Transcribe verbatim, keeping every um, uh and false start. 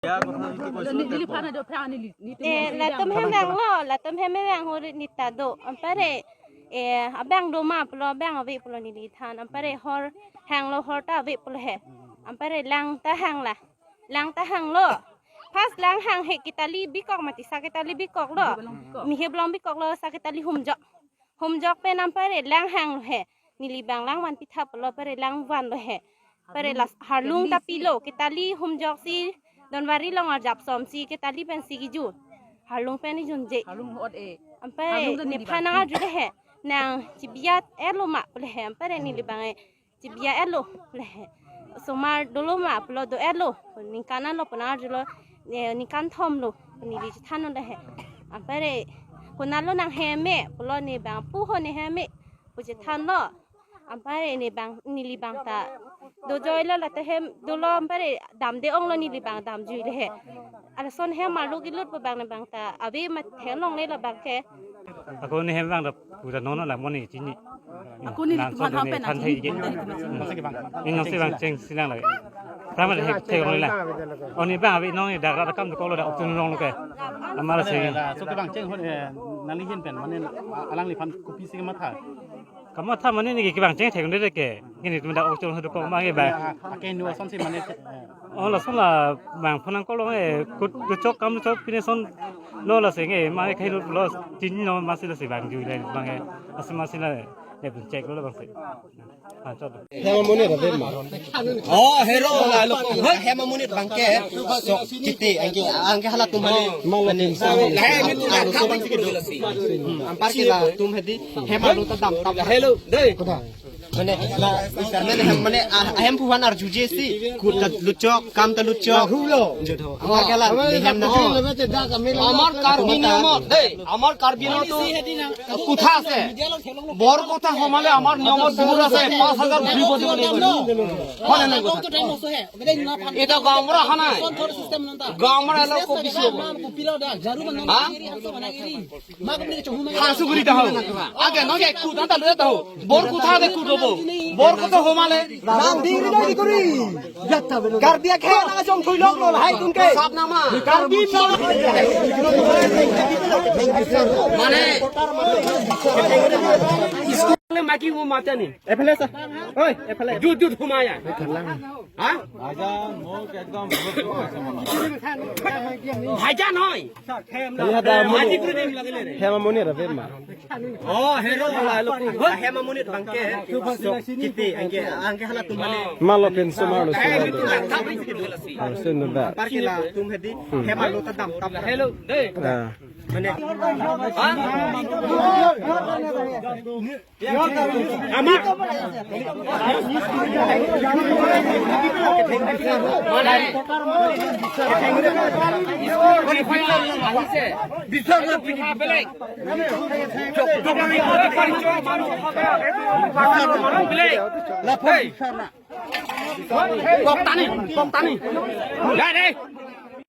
Neli, neliphan ado aphrang neli, nelitum Eh, hem latum hem vanglo, latum hem vang hori neta do. Anpare, eh, abang do ma pulo, abang ave pulo neli than. Anpare hor hanglo, hor ta ave pulo he. Anpare lang ta hangla. Lang ta hanglo. First lang hang he ketali bikok mati, sa ketali bikoklo. Mihe blong bikoklo, sa ketali humjok. Humjok pen anpare lang hanglo he. Neli bang lang van pitha pulo, pare lang vanlo he. Pare las harlung ta pilo, ketali humjok si Donbari along arjap som si ketali pensi kiju. Harlung pen ijunje. Harlung hot e. Anpare Harlung ta neli nephan bang. Nang arjule he. Nang chibiat erlo ma pule he. Anpare neli bang e. Chibiat erlo pule he. Osomar dolo ma pulo, do erlo. Ningkan anlo pu nang arjulo. Eh, ningkan thomlo. Neli chethanlo he. Anpare konatlo nang hem e pulo, ne bang pu ho ne hem e pu chethanlo. Anpare ne bang, neli bang ta dojoilo, lata hem dolo, anpare damde onglo, neli bang damjuile he. Alason hem arlo kelut pu bang ne bang ta ave ma hem longle la bang ke. Ako ne hem vang ta puta nono la moni chini. Ako nelitum aphan pen than thai je. Neli nongsi vangcheng si lang lagi. Tama he thek onglela. Oni bang ave nong dak rak kam ko lo dak uktun rong lo ke. Amar si. So kevangcheng hon, eh, nangli hin pen mane alangliphan kopisi kematha. Kamatha mane neli kevangcheng thek ongde ke. Nelitum dak uktun ho ko ma ke ba. Ake nu asonsi mane, eh, Oh, lason la bang phonang kolong e, kut luchok kam luchok pine son lo, lasi nge ma e khai lo lo tin no, masi lasi bang ju le bang e. Asi masi la e pun check lo bang si. Ah, chot. Hem amonit ave ma. Oh, hero la lo. Hoi, hem amonit bang ke. So, kiti, anke, anke halatum mane. Malo tin so. Hai, mi tu la bang si ke do lasi. Hmm, anpar ke latum hedi. Hem alu ta dam tam. Hello, dei. Mane, la, mane, mane, ah, ahem phuhan arjuje si, kut ta luchok, kam ta luchok. Hulo. Jodho. Amar kala, amar hem na. Amar Karbi niyomot, dei, amar Karbi niyomot to kotha ase. Borkotha homale amar niyomot dur ase, পাঁচ হাজাৰ ঘুৰিব দিব লাগিব। Hone na kotha. Eta gaonbura hanai. Gaonbura elo ko bisi hobo. Ha? Hangso guri ta ho. Age no je kut ta lo ta ho. Borkotha de kut hobo. Borkotha homale. Ram diri diri kuri. Karbi akhei na jong thui lok lo hai tun ke. Sap nama. Karbi ma. Mane. School le maki mo matani. Ephale sa. Oi, ephale. Jut jut humaya. Ha? Bhaijan, moi ekdom bhaijan noi. Hem amonit ave ma. Oh, hero la lo. Hem amonit bang ke. So, kiti, anke, anke halatum mane. Malo pen somar lo somar. Arsen da. Anpar ke latum hedi. Hem alo ta dam tam. Hello, dei. Ah. Mane. Ha? Ama. Kok tani, kok tani. Dai, dai.